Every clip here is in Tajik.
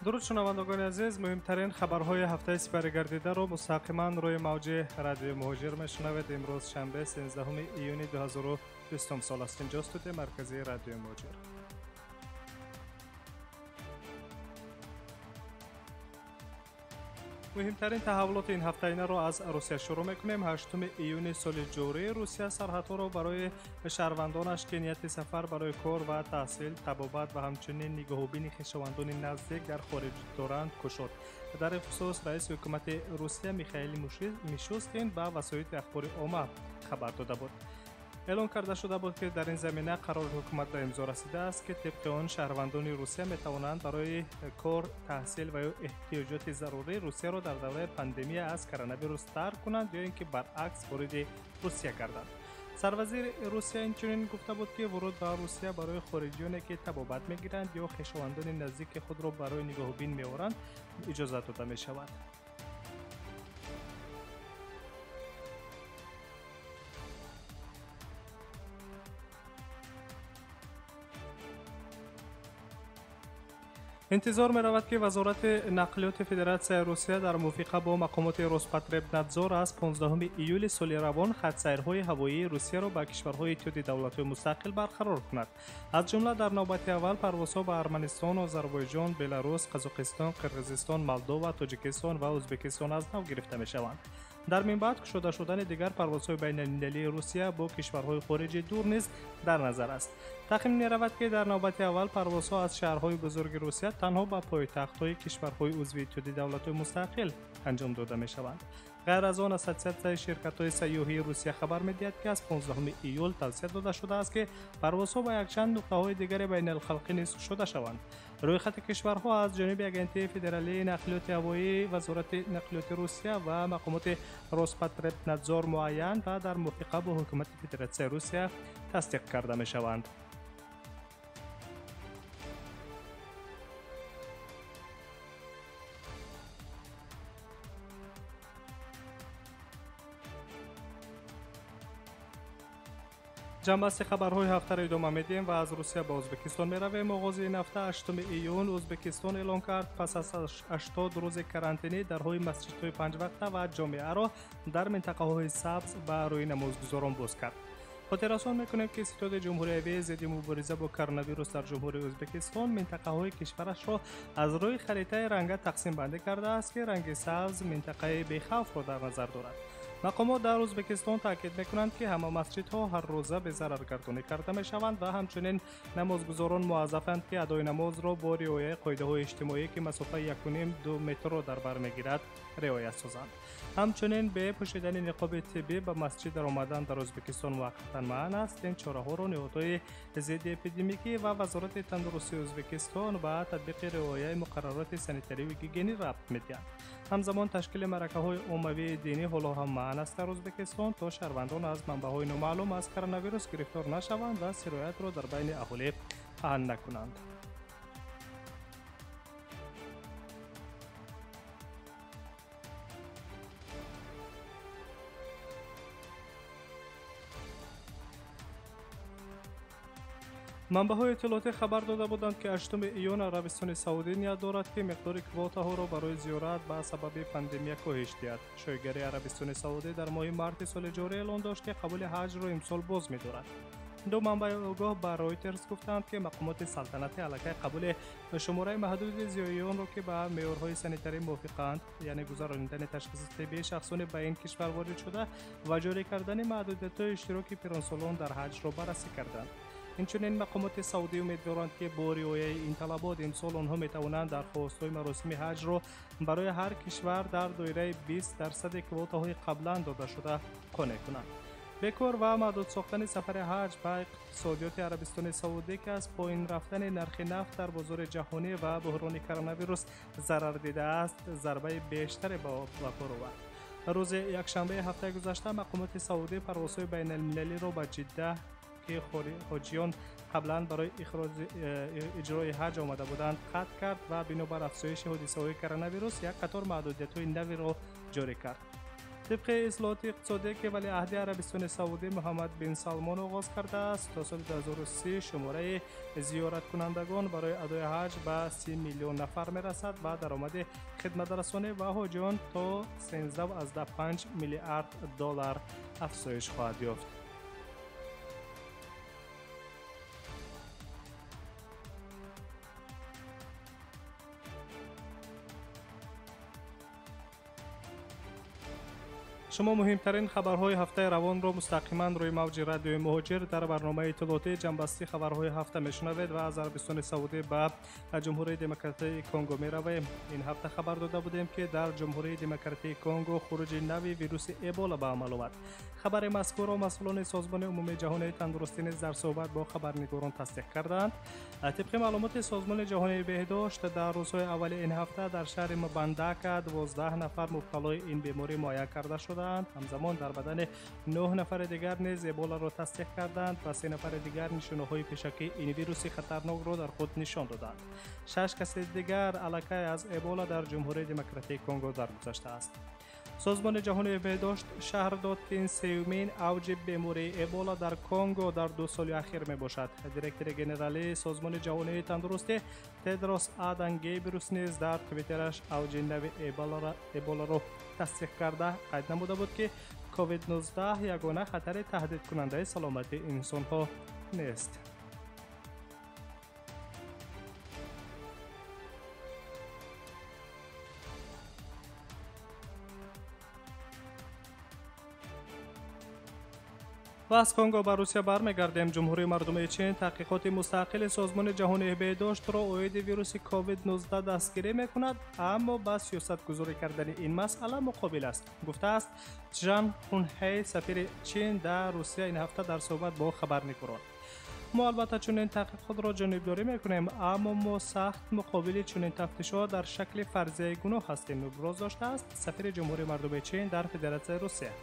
Дуруд, шунавандагони азиз, муҳимтарин хабарҳои ҳафтаи сипаригардидаро мустақиман рӯи мавҷи радиои Муҳоҷир мешунавед. Имрӯз шанбе, 13 июни 2020 сол аст. Инҷо студияи марказии радиои Муҳоҷир. Муҳимтарин таҳаввулоти ин ҳафтаинаро аз Русия шурӯъ мекунем. 8 июни соли ҷорӣ Русия сарҳадҳоро барои шаҳрвандонаш, ки нияти сафар барои кор ва таҳсил, табобат ва ҳамчунин нигоҳубини хешовандони наздик дар хориҷ доранд, кушод. Дар ин хусус раиси ҳукумати Русия Михаил Мишустин ба васоити ахбори омма хабар дода буд. Эълон карда шуда буд, ки дар ин замина қарори ҳукумат ба имзо расидааст, ки тибқи он шаҳрвандони Русия метавонанд барои кор, таҳсил ва ё эҳтиёҷоти зарурӣ Русияро дар давраи пандемия аз коронавирус тарк кунанд ё ин ки баръакс вориди Русия гарданд. Сарвазири Русия инчунин гуфта буд, ки вуруд ба Русия барои хориҷиёне, ки табобат мегиранд ё хешовандони наздики худро барои нигоҳубин меоранд, иҷозат дода мешавад. Интизор меравад, ки Вазорати нақлиёти Федератсияи Русия дар мувофиқа бо мақомоти Роспотребнадзор аз 15 июли соли равон хатсайрҳои ҳавоии Русияро ба кишварҳои Иттиҳоди давлатҳои мустақил барқарор кунад. Аз ҷумла дар навбати аввал парвозҳо ба Арманистон, Озарбойҷон, Беларус, Қазоқистон, Қирғизистон, Молдова, Тоҷикистон ва Ӯзбекистон аз нав гирифта мешаванд. Дар минбаъд кушода шудани дигар парвозҳои байналмилалии Русия бо кишварҳои хориҷи дур низ дар назар аст. Тахмин меравад, ки дар навбати аввал парвозҳо аз шаҳрҳои бузурги Русия танҳо ба пойтахтҳои кишварҳои узви Иттиҳоди давлатҳои мустақил анҷом дода мешаванд. Ғайр аз он, Ассотсиатсияи ширкатҳои сайёҳии Русия хабар медиҳад, ки аз 15 июл тавсия дода шудааст, ки парвозҳо ба якчанд нуқтаҳои дигари байналхалқӣ низ кушода шаванд. Рӯйхати кишварҳо аз ҷониби Агентии федералии нақлиёти ҳавоӣ, Вазорати нақлиёти Русия ва мақомоти Роспотребнадзор муайян ва дар мувофиқа бо ҳукумати Федератсияи Русия тасдиқ карда мешаванд. Ҷамъбасти хабарҳои ҳафтаро идома медиҳем ва аз Русия ба Ӯзбекистон меравем. Оғози ин ҳафта, 8 июн, Ӯзбекистон эълон кард, пас аз 80 рӯзи карантинӣ дарҳои масҷидҳои панҷвақта ва ҷомеаро дар минтақаҳои сабз ба рӯи намозгузорон боз кард. Хотиррасон мекунем, ки Ситоди ҷумҳуриявии зидди мубориза бо коронавирус дар Ҷумҳурии Ӯзбекистон минтақаҳои кишварашро аз рӯи харитаи ранга тақсимбандӣ кардааст, ки ранги сабз минтақаи бехавфро дар назар дорад. Мақомот дар Ӯзбекистон таъкид мекунанд, ки ҳама масҷидҳо ҳар рӯза безараргардонӣ карда мешаванд ва ҳамчунин намозгузорон муаззафанд, ки адои намозро бо риояи қоидаҳои иҷтимоӣ, ки масофаи 1,5-2 метрро дар бар мегирад, риоя созанд. Ҳамчунин бе пӯшидани ниқоби тиббӣ ба масҷид даромадан дар Ӯзбекистон муваққатан манъ аст. Ин чораҳоро ниҳодҳои зидди эпидемикӣ ва Вазорати тандурустии Ӯзбекистон ба татбиқи риояи муқаррароти санитариву гигиенӣ рабт медиҳанд. Ҳамзамон ташкили маъракаҳои оммавии динӣ ҳоло ҳам манъ аст дар Ӯзбекистон, то шаҳрвандон аз манбаъҳои номаълум аз коронавирус гирифтор нашаванд ва сироятро дар байни аҳолӣ паҳн накунанд. Манбаъҳои иттилоотӣ хабар дода буданд, ки 8 июн Арабистони Саудӣ ният дорад, ки миқдори квотаҳоро барои зиёрат ба сабаби пандемия коҳиш диҳад. Шоҳигарии Арабистони Саудӣ дар моҳи марти соли ҷорӣ эълон дошт, ки қабули ҳаҷро имсол боз медорад. Ду манбаи огоҳ ба Ройтерс гуфтанд, ки мақомоти салтанатӣ аллакай қабули шумораи маҳдуди зиёиёнро, ки ба меъёрҳои санитарӣ мувофиқанд, яъне гузаронидани ташхиси тиббии шахсони ба ин кишвар ворид шуда ва ҷорӣ кардани маҳдудиятҳои иштироки пиронсолон дар ҳаҷро баррасӣ карданд. Инчунин мақомоти саудӣ умедворанд, ки бо риояи ин талабот имсол онҳо метавонанд дархостҳои маросими ҳаҷро барои ҳар кишвар дар доираи 20% квотаҳои қаблан додашуда қонеъ кунанд. Бекор ва маҳдуд сохтани сафари ҳаҷ ба иқтисодиёти Арабистони Саудӣ, ки аз поин рафтани нархи нафт дар бозори ҷаҳонӣ ва буҳрони коронавирус зарар дидааст, зарбаи бештаре ба кор овард. Рӯзи якшанбеи ҳафтаи гузашта мақомоти саудӣ парвозҳои байналмилалиро ба Ҷидда, ки ҳоҷиён қаблан барои иҷрои ҳаҷ омада буданд, қатъ кард ва бинобар афзоиши ҳодисаҳои коронавирус як қатор маҳдудиятҳои наверо ҷорӣ кард. Тибқи ислоҳоти иқтисодие, ки валиаҳди Арабистони Саудӣ Муҳаммад бин Салмон оғоз кардааст, то соли 2030 шумораи зиёраткунандагон барои адои ҳаҷ ба 30 миллион нафар мерасад ва даромади хидматрасонӣ ва ҳоҷиён то 13,5 миллиард доллар афзоиш хоҳад ёфт. Шумо муҳимтарин хабарҳои ҳафтаи равонро мустақиман рӯи мавҷи радиои Муҳоҷир дар барномаи иттилоотии ҷамъбастии хабарҳои ҳафта мешунавед ва аз Арабистони Саудӣ ба Ҷумҳурии Демократии Конго меравем. Ин ҳафта хабар дода будем, ки дар Ҷумҳурии Демократии Конго хуруҷи нави вируси Эбола ба амал омад. Хабари мазкурро масъулони Созмони Умумии Ҷаҳонии Тандурустӣ низ дар суҳбат бо хабарнигорон тасдиқ карданд. Тибқи маълумоти Созмони Ҷаҳонии Беҳдошт, дар рӯзҳои аввали ин ҳафта дар шаҳри Мбандака 12 нафар мубталои ин беморӣ муайян карда шуданд. Ҳамзамон дар бадани 9 нафари дигар низ эболаро тасдиқ карданд ва 3 нафари дигар нишонаҳои пешакии ин вируси хатарнокро дар худ нишон доданд. 6 каси дигар аллакай аз эбола дар Ҷумҳурии Демократии Конго даргузаштааст. Созмони Ҷаҳонии Беҳдошт шаҳр дод, ки ин сеюмин авҷи бемории эбола дар Конго дар 2 соли ахир мебошад. Директори генералии Созмони Ҷаҳонии Тандурустӣ Тедрос Адан Гебрус низ дар твиттераш авҷи нави эболаро тасдиқ карда қайд намуда буд, ки COVID-19 ягона хатари таҳдидкунандаи саломатии инсонҳо нест. Ва аз Конго ба Русия бармегардем. Ҷумҳурии Мардумии Чин таҳқиқоти мустақили Созмони Ҷаҳонии Беҳдоштро оиди вируси COVID-19 дастгирӣ мекунад, аммо ба сиёсатгузорӣ кардани ин масъала муқобил аст, гуфтааст Чжан Хунҳэй, сафири Чин дар Русия ин ҳафта дар суҳбат бо хабарнигорон. Мо албатта чунин таҳқиқотро ҷонибдорӣ мекунем, аммо мо сахт муқобили чунин тафтишҳо дар шакли фарзияи гуноҳ ҳастем, иброз доштааст сафири Ҷумҳурии Мардумии Чин дар Федератсияи Русия.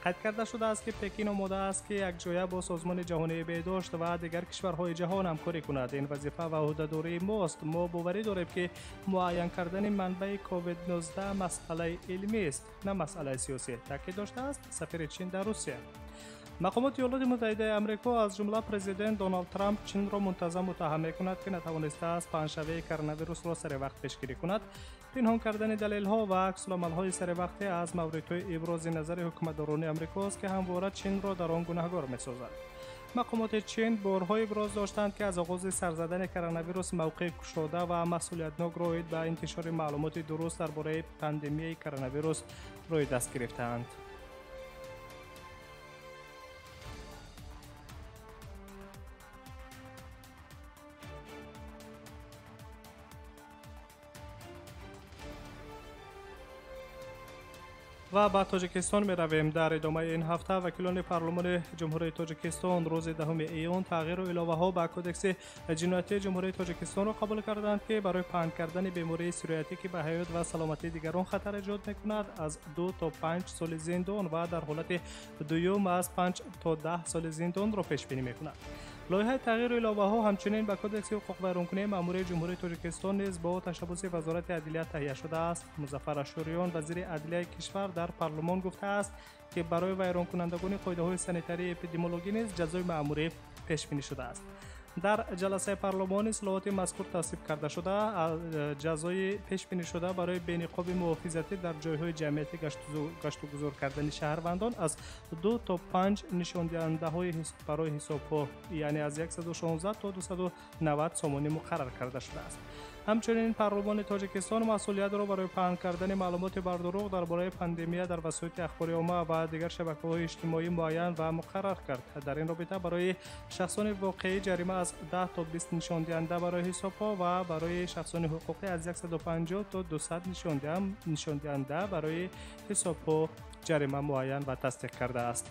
Қайд карда шудааст, ки Пекин омода аст, ки якҷоя бо Созмони Ҷаҳонии Беҳдошт ва дигар кишварҳои ҷаҳон ҳамкорӣ кунад. Ин вазифа ва ӯҳдадории мост. Мо боварӣ дорем, ки муайян кардани манбаи COVID-19 масъалаи илмист, на масъалаи сиёсӣ, таъкид доштааст сафири Чин дар Русия. Мақомоти Иёлоти Муттаҳидаи Амрико, аз ҷумла президент Доналд Трамп, Чинро мунтазам муттаҳам мекунад, ки натавонистааст паҳншавии коронавирусро саривақт пешгирӣ кунад. Пинҳон кардани далелҳо ва аксуламалҳои саривақтӣ аз мавридҳои ибрози назари ҳукуматдорони амрикост, ки ҳамвора Чинро дар он гунаҳгор месозад. Мақомоти Чин борҳо иброз доштанд, ки аз оғози сарзадани коронавирус мавқеи кушода ва масъулиятнокро оид ба интишори маълумоти дуруст дар бораи пандемияи коронавирус рӯи даст гирифтаанд. Ва ба Тоҷикистон меравем. Дар идомаи ин ҳафта вакилони парлумони Ҷумҳурии Тоҷикистон рӯзи 10 июн тағйиру иловаҳо ба Кодекси ҷиноятии Ҷумҳурии Тоҷикистонро қабул карданд, ки барои паҳн кардани бемории сироятӣ, ки ба ҳаёт ва саломатии дигарон хатар эҷод мекунад, аз 2 то 5 соли зиндон ва дар ҳолати дуюм аз 5 то 10 соли зиндонро пешбинӣ мекунад. Лоиҳаи тағйиру иловаҳо ҳамчунин ба Кодекси ҳуқуқвайронкунии маъмурии Ҷумҳурии Тоҷикистон низ бо ташаббуси Вазорати адлия таҳия шудааст. Музаффар Ашӯриён, вазири адлияи кишвар, дар парлумон гуфтааст, ки барои вайронкунандагони қоидаҳои санитарии эпидемиологӣ низ ҷазои маъмурӣ пешбинӣ шудааст. Дар ҷаласаи парлумон ислоҳоти мазкур тасвиб карда шуда, ҷазои пешбинишуда барои бениқоби муҳофизатӣ дар ҷойҳои ҷамъиятӣ гаштугузор кардани шаҳрвандон аз 2 то 5 нишондиҳандаҳои барои ҳисобҳо, яъне аз 116 то 290 сомонӣ муқаррар карда шудааст. Ҳамчунин парлумони Тоҷикистон масъулиятро барои паҳн кардани маълумоти бардурӯғ дар бораи пандемия дар васоити ахбори омма ва дигар шабакаҳои иҷтимоӣ муайян ва муқаррар кард. Дар ин робита барои шахсони воқеӣ ҷарима аз 10 то 20 нишондиҳанда барои ҳисобҳо ва барои шахсони ҳуқуқӣ аз 150 то 200 нишондиҳанда барои ҳисобҳо ҷарима муайян ва тасдиқ кардааст.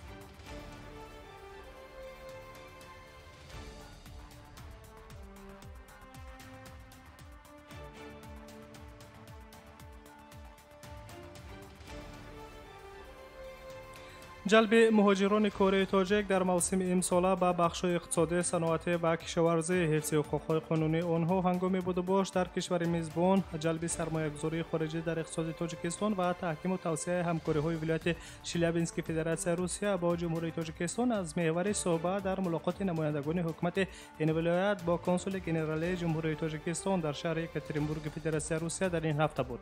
Ҷалби муҳоҷирони кории тоҷик дар мавсими имсола ба бахшҳои иқтисодӣ, саноатӣ ва кишоварзӣ, ҳифзи ҳуқуқҳои қонунии онҳо ҳангоми будубош дар кишвари мизбон, ҷалби сармоягузории хориҷӣ дар иқтисоди Тоҷикистон ва таҳкиму тавсеаи ҳамкориҳои вилояти Челябински Федератсияи Русия бо Ҷумҳурии Тоҷикистон аз меҳвари суҳбат дар мулоқоти намояндагони ҳукумати ин вилоят бо консули генералии Ҷумҳурии Тоҷикистон дар шаҳри Екатеринбурги Федератсияи Русия дар ин ҳафта буд.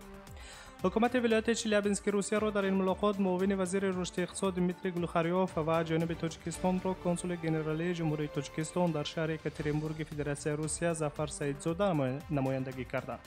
Ҳукумати вилояти Челябински Русияро дар ин мулоқот муовини вазири рушди иқтисод Дмитрий Глухарёв ва ҷониби Тоҷикистонро консули генералии Ҷумҳурии Тоҷикистон дар шаҳри Екатеринбурги Федератсияи Русия Зафар Саидзода намояндагӣ карданд.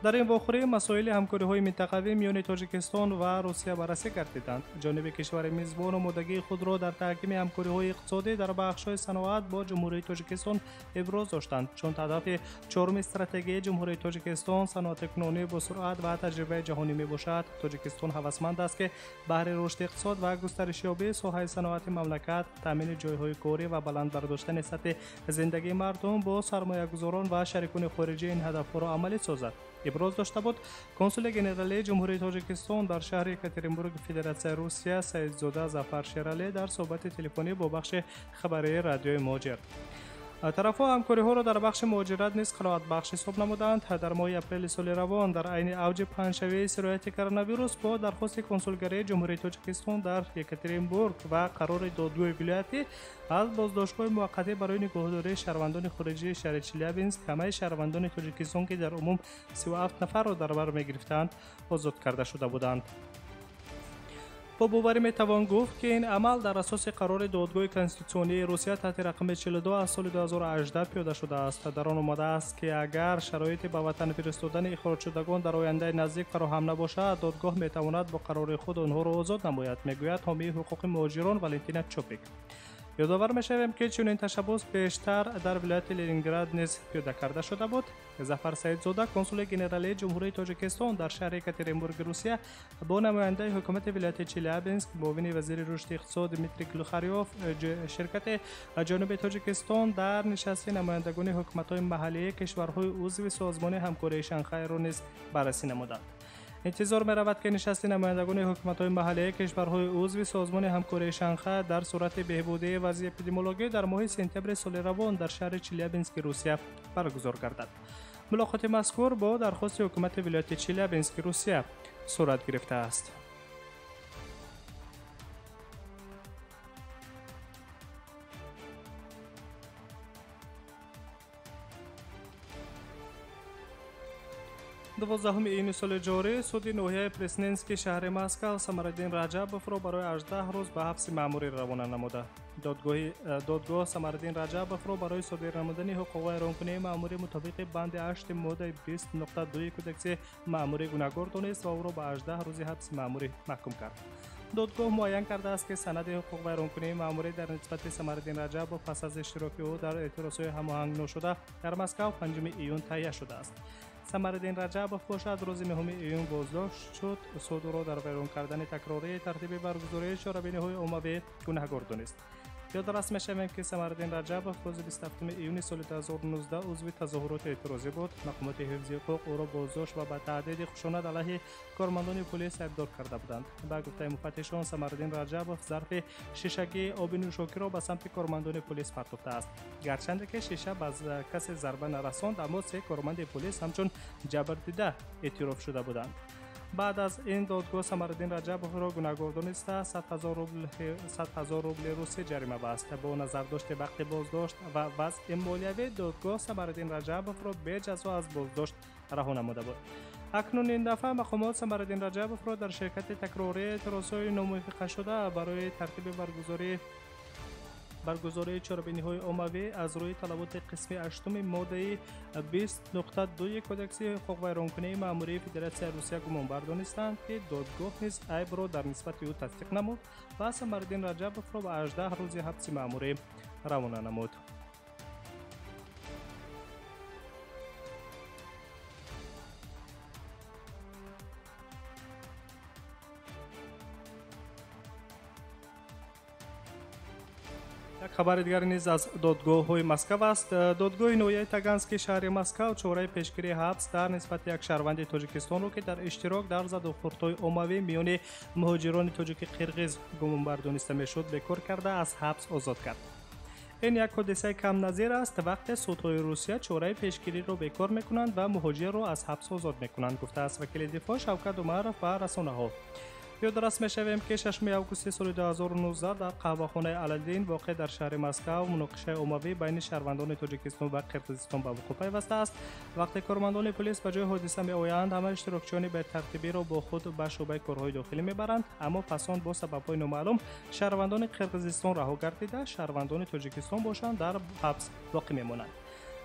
Дар ин вохӯрӣ масоили ҳамкориҳои минтақавӣ миёни Тоҷикистон ва Русия баррасӣ гардиданд. Ҷониби кишвари мизбон омодагии худро дар таҳкими ҳамкориҳои иқтисодӣ дар бахшҳои саноат бо Ҷумҳурии Тоҷикистон иброз доштанд, чун ҳадафи чоруми стратегияи Ҷумҳурии Тоҷикистон саноатикунонӣ бо суръат ва таҷрибаи ҷаҳонӣ мебошад. Тоҷикистон ҳавасманд аст, ки баҳри рушди иқтисод ва густаришёбии соҳаи саноати мамлакат, таъмини ҷойҳои корӣ ва баланд бардоштани сатҳи зиндагии мардум бо сармоягузорон ва шарикони хориҷӣ ин ҳадафҳоро амалӣ созад. Иброз дошта буд консули генералии Ҷумҳурии Тоҷикистон дар шаҳри Екатеринбурги Федератсияи Русия Саидзода Зафар Шералӣ дар суҳбати телефонӣ бо бахши хабарии радиои Муҳоҷир. Тарафҳо ҳамкориҳоро дар бахши муҳоҷират низ қироатбахш ҳисоб намуданд. Дар моҳи апрели соли равон дар айни авҷи паҳншавии сирояти коронавирус бо дархости консулгарии Ҷумҳурии Тоҷикистон дар Екатеринбург ва қарори додгоҳи вилоятӣ аз боздоштгоҳи муваққатӣ барои нигоҳдории шаҳрвандони хориҷии шаҳри Челябинск ҳамаи шаҳрвандони Тоҷикистон, ки дар умум 37 нафарро дар бар мегирифтанд, озод карда шуда буданд. Бо боварӣ метавон гуфт, ки ин амал дар асоси қарори додгоҳи конститутсионии Русия таҳти рақами 42 аз соли 2018 пиёда шудааст. Дар он омадааст, ки агар шароити ба ватан фиристодани ихроҷшудагон дар ояндаи наздик фароҳам набошад, додгоҳ метавонад бо қарори худ онҳоро озод намояд, мегӯяд ҳомии ҳуқуқи муҳоҷирон Валентина Чопик. Ёдовар мешавем, ки чунин ташаббус бештар дар вилояти Ленинград низ пиёда карда шуда буд. Зафар Саидзода, консули генералии Ҷумҳурии Тоҷикистон дар шаҳри Екатеринбурги Русия бо намояндаи ҳукумати вилояти Челябинск, муовини вазири рушди иқтисод Дмитрий Глухарёв, ширкати ҷониби Тоҷикистон дар нишасти намояндагони ҳукуматҳои маҳаллии кишварҳои узви созмони ҳамкории Шанхайро низ баррасӣ намуданд. Интизор меравад, ки нишасти намояндагони ҳукуматҳои маҳаллии кишварҳои узви созмони ҳамкории Шанхай дар сурати беҳбудии вазъи эпидемиологӣ дар моҳи сентябри соли равон дар шаҳри Челябински Русия баргузор гардад. Мулоқоти мазкур бо дархости ҳукумати вилояти Челябински Русия сурат гирифтааст. 12 июни соли ҷорӣ суди ноҳияи Пресненски шаҳри Москав Самариддин Раҷабовро барои 18 рӯз ба ҳабси маъмурӣ равона намуда. Додгоҳ Самариддин Раҷабовро барои содир намудани ҳуқуқвайронкунии маъмурӣ мутобиқи банди 8 моддаи 20.2 кодекси маъмурӣ гунаҳгор донист ва ӯро ба 18 рӯзи ҳабси маъмурӣ маҳкум кард. Додгоҳ муайян кардааст, ки санади ҳуқуқвайронкунии маъмурӣ дар нисбати Самариддин Раҷабов пас аз иштироки ӯ дар эътирозҳои ҳамоҳангношуда дар Москав 5 июн таҳия шудааст. Самариддин Раҷабов бошад рӯзи 9 июн боздошт шуд. Суд ӯро дар вайрон кардани такрории тартиби баргузории чорабиниҳои оммавӣ гунаҳгор донист. Ёдрас мешавем, ки Самариддин Раҷабов рӯзи 27 июни соли 2019 узви тазоҳуроти эътирозӣ буд. Мақомоти ҳифзи ҳуқуқ ӯро боздошт ва ба таҳдиди хушунат алайҳи кормандони полис айбдор карда буданд. Ба гуфтаи муфаттишон, Самариддин Раҷабов зарфи шишагии оби нӯшокиро ба самти кормандони полис партофтааст. Гарчанде ки шиша ба касе зарба нарасонд, аммо се корманди полис ҳамчун ҷабрдида эътироф шуда буданд. Баъд аз ин додгоҳ Самариддин Раҷабовро гунаҳгор дониста 100 000 рубли русӣ ҷарима баст. Бо назардошти вақти боздошт ва вазъи молиявӣ додгоҳ Самариддин Раҷабовро беҷазо аз боздошт раҳо намуда буд. Акнун ин дафъа мақомот Самариддин Раҷабовро дар ширкати такрории эътирозҳои номувофиқашуда барои тартиби баргузории чорабиниҳои оммавӣ аз рӯи талаботи қисми ҳаштуми моддаи 20.2 кодекси ҳуқуқвайронкунии маъмурии Федератсияи Русия гумонбар донистанд, ки додгоҳ низ айбро дар нисбати ӯ тасдиқ намуд ва Самариддин Раҷабовро ба 18 рӯзи ҳабси маъмурӣ равона намуд. Як хабари дигар низ аз додгоҳҳои Москав аст. Додгоҳи ноҳияи Тагански шаҳри Москав чораи пешгирии ҳабс дар нисбати як шаҳрванди Тоҷикистонро, ки дар иштирок дар задухӯрдҳои оммавӣ миёни муҳоҷирони тоҷики қирғиз гумонбар дониста мешуд, бекор карда аз ҳабс озод кард. Ин як ҳодисаи камназир аст, вақте судҳои Русия чораи пешгириро бекор мекунанд ва муҳоҷирро аз ҳабс озод мекунанд, гуфтааст вакили дифоъ Шавкат Умаров ба расонаҳо. Ёдрас мешавем, ки 6 августи соли 2019 дар қаҳвахонаи Аладдин воқеъ дар шаҳри Москав муноқишаи оммавӣ байни шаҳрвандони Тоҷикистон ва Қирғизистон ба вуқӯъ пайвастааст. Вақте кормандони полис ба ҷои ҳодиса меоянд, ҳама иштирокчиёни бетартибиро бо худ ба шӯъбаи корҳои дохилӣ мебаранд, аммо пас он бо сабабҳои номаълум шаҳрвандони Қирғизистон раҳо гардида, шаҳрвандони Тоҷикистон бошанд дар ҳабс боқӣ мемонанд.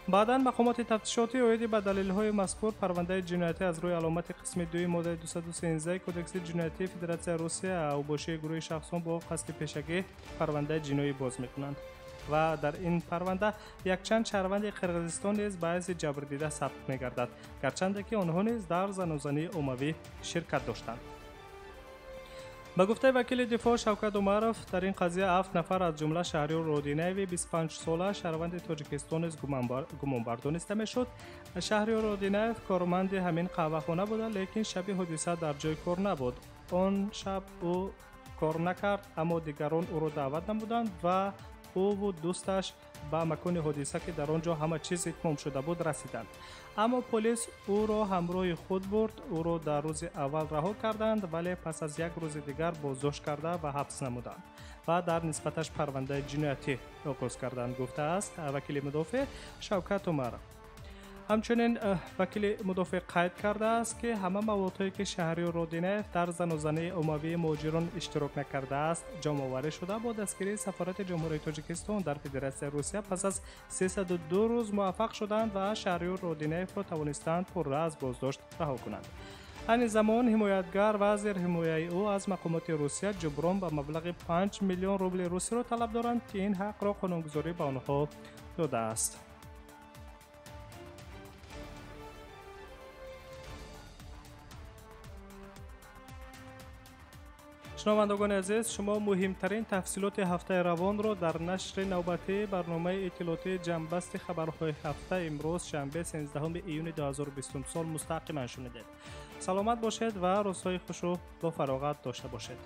Баъдан мақомоти тафтишотӣ оиди ба далелҳои мазкур парвандаи ҷиноятӣ аз рӯи аломати қисми 2 моддаи 213 Кодекси ҷиноятии Федератсияи Русия авбошии гурӯҳи шахсон бо қасди пешагӣ парвандаи ҷиноӣ боз мекунанд ва дар ин парванда якчанд шаҳрванди Қирғизистон низ ба ҳайси ҷабрдида сабт мегардад, гарчанде ки онҳо низ дар занозании оммавӣ ширкат доштанд. Ба гуфтаи вакили дифоъ Шавкат Умаров, дар ин қазия 7 нафар аз ҷумла Шаҳриёр Родинаеви 25сола шаҳрванди Тоҷикистон низ гумонбар дониста мешуд. Шаҳриёр Родинаев корманди ҳамин қаҳвахона буда, лекин шаби ҳодиса дар ҷои кор набуд. Он шаб ӯ кор накард, аммо дигарон ӯро даъват намуданд ва ӯву дӯсташ ба макони ҳодиса, ки дар он ҷо ҳама чиз итмом шуда буд, расиданд. Аммо полис ӯро ҳамроҳи худ бурд. Ӯро дар рӯзи аввал раҳо карданд, вале пас аз як рӯзи дигар боздошт карда ва ҳабс намуданд ва дар нисбаташ парвандаи ҷиноятӣ оғоз карданд, гуфтааст вакили мудофеъ Шавкат Умаров. Ҳамчунин вакили мудофеъ қайд кардааст, ки ҳама маводҳое, ки Шаҳриёр Родинаев дар занозании оммавии муҳоҷирон иштирок накардааст, ҷамъоварӣ шуда бо дастгирии Сафорати Ҷумҳурии Тоҷикистон дар Федератсияи Русия пас аз 302 рӯз муваффақ шуданд ва Шаҳриёр Родинаевро тавонистанд пурра аз боздошт раҳо кунанд. Айни замон ҳимоятгар ва зерҳимояи ӯ аз мақомоти Русия ҷуброн ба маблағи 5 миллион рубли русиро талаб доранд, ки ин ҳақро қонунгузорӣ ба онҳо додааст. Шунавандагони азиз, шумо муҳимтарин тафсилоти ҳафтаи равонро дар нашри навбатии барномаи иттилоотии ҷамъбасти хабарҳои ҳафта имрӯз шанбе 13 июни 2020 сол мустақиман шунидед. Саломат бошед ва рӯзҳои хушу бо фароғат дошта бошед.